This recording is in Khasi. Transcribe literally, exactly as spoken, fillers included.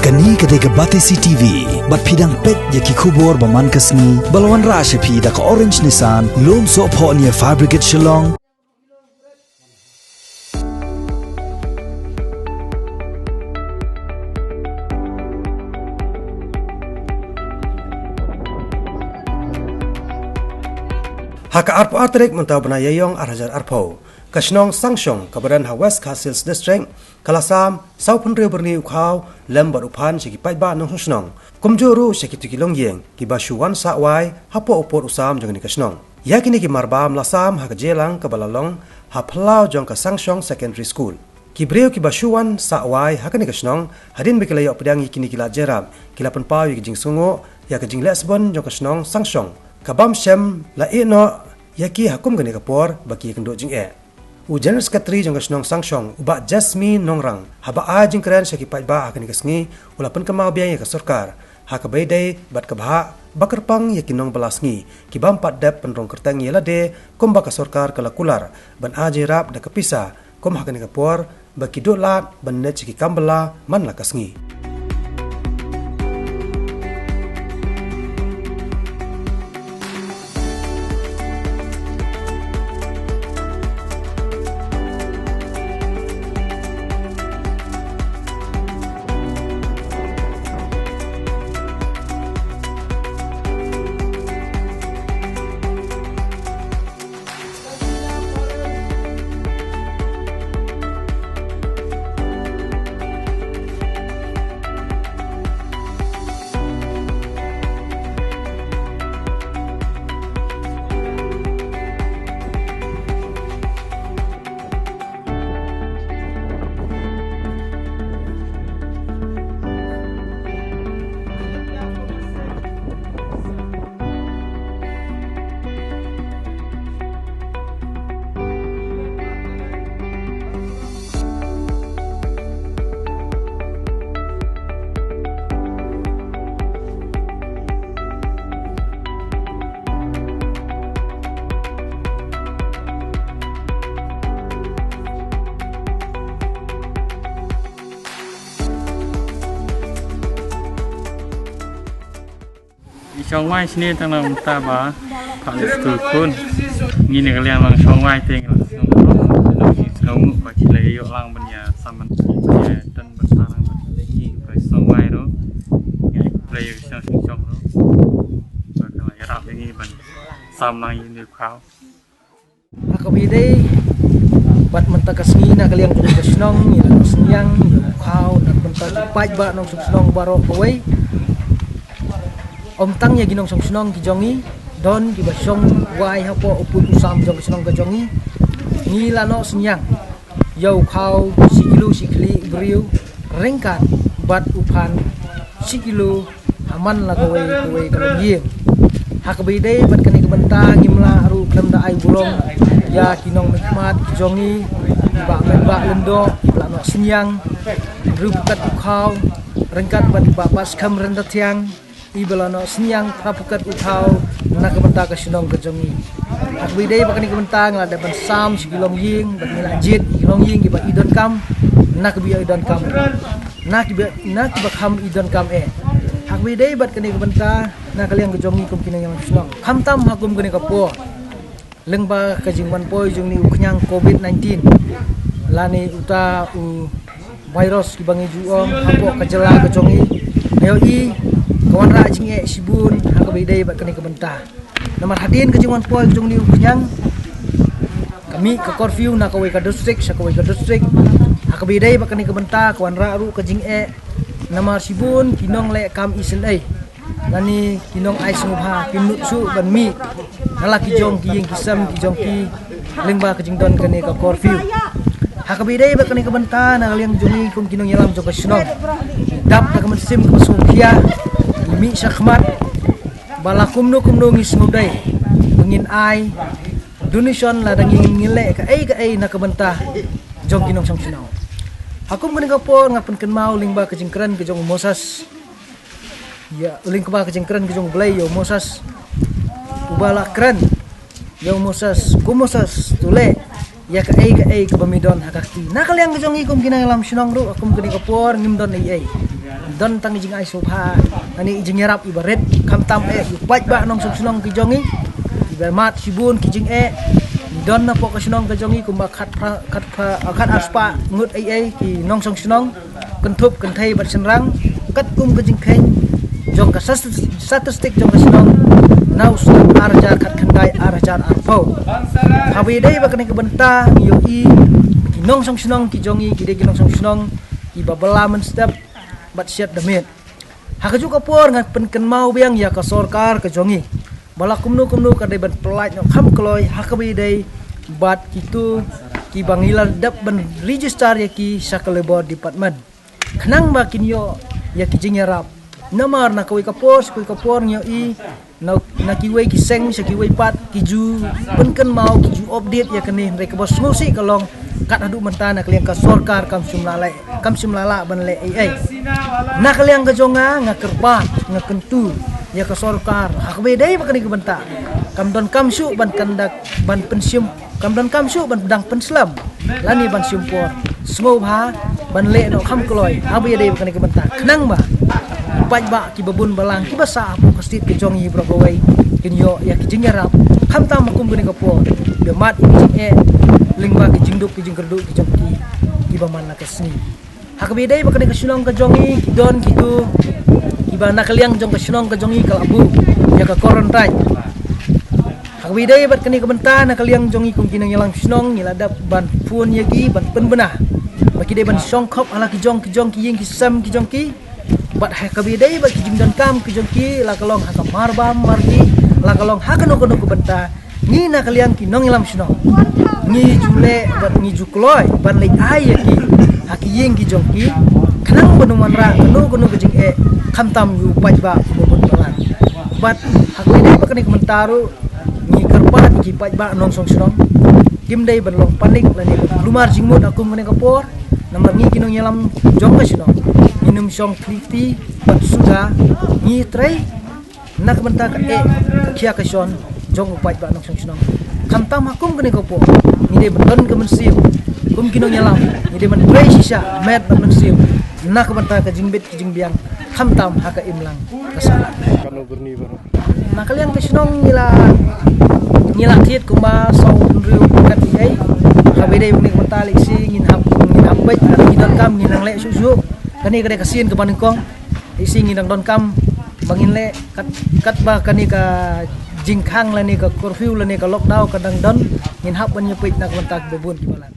Kane ka dei ka Batesi T V, bad phi dang peit ïa ki khubor ba man ka sngi, ba la wanrah sha phi da ka Orange Nissan, Lumsohphoh near Fire Brigade Shillong. Ha ka arphew ar tarik mynta u bnai Ïaïong ar hajar arphew, ka shnong Sangshong kaba don ha West Khasi Hills District, ka la sam sawphew hynriew byrni u khaw lem bad u phan sha ki paidbah nongshong shnong, kumjuh ruh sha kito ki longïing kiba shu wan sah wai hapoh u pud u sam jong kane ka shnong. Ïa kine ki marbam la sam ha ka jingïalang kaba la long ha phyllaw jong ka Sangshong Secondary School. Ki briew kiba shu wan sah wai ha kane ka shnong, hadien ba ki la ïoh pdiang ïa kine ki lad jingïarap, ki la pynpaw ïa ka jingsngewnguh ïa ka jingleh sbun jong ka shnong Sangshong, ka bym shym la ïeh noh ïa ki ha kum kane ka por ba ki ïakynduh jingeh. U General Secretary jong ka shnong Sangshong, u Bah Jasmine Nongrang, haba ai jingkren sha ki paidbah ha kane ka sngi, u la pynkynmaw biang ïa ka sorkar ha kaba ïadei bad ka bhah ba kyrpang ïa ki nongbylla sngi ki bym pat dep pynrung kyrteng ïa lade, kumba ka sorkar ka la kular ban ai jingïarap da ka pisa, kum ha kane ka por ba ki duh lad ban leit sha ki kam bylla man la ka sngi. Ngi shong wai shane tang na mynta ba pha leh skul khun. Ngi na ka liang lang shong wai te ngi lang shong. Ngi sngewnguh ba ki la ïoh lang ban ïa sam ban ïa tan ban sa lang ban ngi ba shong wai ruh. Ngi ai khublei ïa ka shong shong shong ruh. Ba ka la ïarap ïa ngi ban sam lang ïa u khaw. Ha kaba ïadei bad mynta ka sngi na ka liang jong ka shnong ngi la synñiang ïa u khaw na ka bynta ki paidbah nongshong shnong baroh kawei. Ym tang ïa ki nongshong shnong ki jong ngi, don kiba shong wai hapoh u pud u sam jong ka shnong ka jong ngi. Ngi la noh synñiang ïa u khaw shi kilo shi khlieh briew ryngkat bad u phan shi kilo ha man la kawei kawei ka longïing. Ha kaba ïadei bad kane ka bynta ngim lah ruh khlem da ai burom ïa ki nongmihkhmat ki jong ngi, i Bah Metbah Lyngdoh, iba la noh synñiang hynriewphew kat u khaw ryngkat bad i Bah Batskhem Ryntathiang, iba la noh synñiang phraphew kat u khaw na ka bynta ka shnong ka jong ngi. Ha kaba ïadei bad kane ka bynta ngi la dep ban sam sha ki longïing bad ngi la jied ïa ki longïing kiba i donkam na kaba i donkam, na kiba, na kiba kham i donkam eh. Ha kaba ïadei bad kane ka bynta na ka liang ka jong ngi kum ki nongïalam shnong, khamtam ha kum kane ka por, lyngba ka jingwan poi jong une u khñiang covid nineteen lane uta u virus kiba ngi ju ong hapoh ka jylla ka jong ngi, nga ïohi ka wanrah jingeh shibun ha kaba ïadei bad kane ka bynta. Namar hadien ka jingwan poi ka jong une u khñiang, ka mih ka curfew na kawei ka district sha kawei ka district. Ha kaba ïadei bad kane ka bynta ka wanrah ruh ka jingeh, namar shibun ki nongleh kam isynei lane ki nong ai sngewbha kim nud shuh ban mih na la ki jong ki ïing ki sem ki jong ki lyngba ka jingdon kane ka curfew. Ha kaba ïadei bad kane ka bynta na ka liang jong ngi kum ki nongïalam jong ka shnong, dap da ka mynsiem kaba sngewkhia, ngi mih shakhmat ba la kumno kumno ngi sngewdei ba ngin ai donation lada ngi, ngin leh kaei kaei na ka bynta jong ki nongshong shnong. Ha kum kane ka por nga pynkynmaw lyngba ka jingkren ka jong u Moses, ïa, lyngba ka jingkren ka jong u Blei ïa u Moses, uba la kren ïa u Moses, ko Moses, to leh ïa kaei kaei kaba me don ha ka kti. Na ka liang ka jong ngi kum ki nongïalam shnong ruh, kum kane ka por ngim don ei ei. Don tang i jingai sngewbha, lane i jingïarap iba rit, khamtam eh i paidbah nongshong shnong ki jong ngi. Iba mad shibun ki jingeh. Don napoh ka shnong ka jong ngi kumba khat phra, khat phra, khat arspah ngut ei ei ki nongshong shnong. Kynthup kynthei bad shynrang, katkum ka jingkheiñ jong ka stas-, statistik jong ka shnong na u snem ar hajar khatkhyndai ar hajar arphew. Haba ïadei bad kane ka bynta ngi ïohi ki nongshong shnong ki jong ngi ki dei ki nongshong shnong kiba bylla mynstep bad shet da miet. Ha kajuh ka por nga pynkynmaw biang ïa ka sorkar ka jong ngi ba la kumno kumno ka dei ban pyllait noh kham kloi ha kaba ïadei bad kito kiba ngi la dep ban register ïa ki sha ka Labour Department. Khnang ba kin ïoh ïa ki jingïarap. Namar na kawei ka por sha kawei ka por ngi ïohi na, na kiwei ki seng sha kiwei pat ki ju pynkynmaw, ki ju update ïa kane, hynrei kaba sngewsih ka long kat haduh mynta na ka liang ka sorkar kam shym la leh, kam shym la lah ban leh ei ei. Na ka liang ka jong nga, nga kyrpad, nga kyntu ïa ka sorkar ha kaba ïadei bad kane ka bynta. Kam donkam shuh ban kyndak ban pynshim, kam donkam shuh ban dang pynslem lane ban shim por. Sngewbha ban leh noh kham kloi haba ïadei bad kane ka bynta, khnang ba ki paidbah kiba bun balang kiba sah hapoh ka state ka jong ngi baroh kawei kin ïoh ïa ki jingïarap, khamtam ha kum kane ka por. Ba mad ïa ki jingeh lyngba ki jingduk ki jingkyrduh ki jong ki kiba man la ka sngi. Ha kaba ïadei bad kane ka shnong ka jong ngi, ki don kito kiba na ka liang jong ka shnong ka jong ngi ka la buh ïa ka quarantine. Ha kaba ïadei bad kane ka bynta, na ka liang jong ngi kum ki nongïalam shnong ngi la dep ban phone ïa ki ban pynbna ba ki dei ban shong khop ha la ki jong ki jong ki ïing ki sem ki jong ki. Bad ha kaba ïadei bad ki jingdonkam ki jong ki, la ka long ha ka marbam marki, la ka long ha kano kano ka bynta, ngi na ka liang ki nongïalam shnong ngi ju leh bad ngi ju kloi ban leit ai ïa ki ha ki ïing ki jong ki, khnang ban ym wanrah kano kano ka jingeh, khamtam ïa u paidbah uba bun balang. Bad ha kaba ïadei bad kane ka bynta ruh, ngi kyrpad ïa ki paidbah nongshong shnong, kim dei ban long panik lane ban kulmar jingmut ha kum kane ka por. Namar ngi ki nongïalam jong ka shnong ngin ym shong khlieh kti bad suda, ngi trei na ka bynta ka eh ka khia ka shon jong u paidbah nongshong shnong. Khamtam ha kum kane ka por ngi dei ban don ka mynsiem kum ki nongïalam, ngi dei ban trei shisha met bad mynsiem na ka bynta ka jingbit ka jingbiang, khamtam ha ka imlang ka sahlang. Na ka liang ka shnong ngi la, ngi la thied kumba saw hynriew kat ei ei. Haba ïadei bad kane ka bynta lehse ngin hap, ngin hap beit, ngi donkam ngin nang leh shuh shuh. Kane ka dei ka sien kaba nyngkong. Lehse ngin nang donkam ba ngin leh kat, katba kane ka jingkhang lane ka curfew lane ka lockdown ka dang don, ngin hap ban ïa peit na ka bynta kiba bun kiba lang.